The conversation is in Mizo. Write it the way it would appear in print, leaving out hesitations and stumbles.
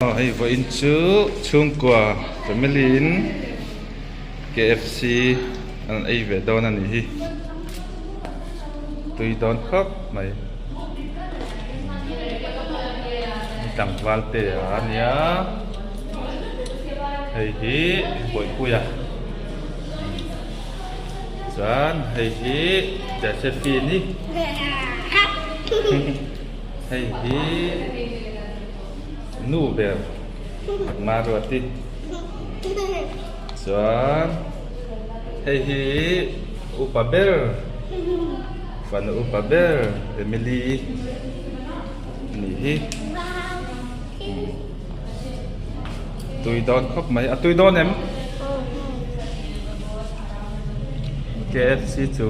Hei vawiin chu chhungkua family in KFC an ei ve dawn a nih hi tui dawn khawp mai tlangval te a nia hei hi bawihpuia chuan hei hi Josephine-i hei hi. Nu ber Maruati chuan hei hi upa ber fanu upa ber Emily nih hi tui dawn khawp mai a tui dawn em? KFC chu.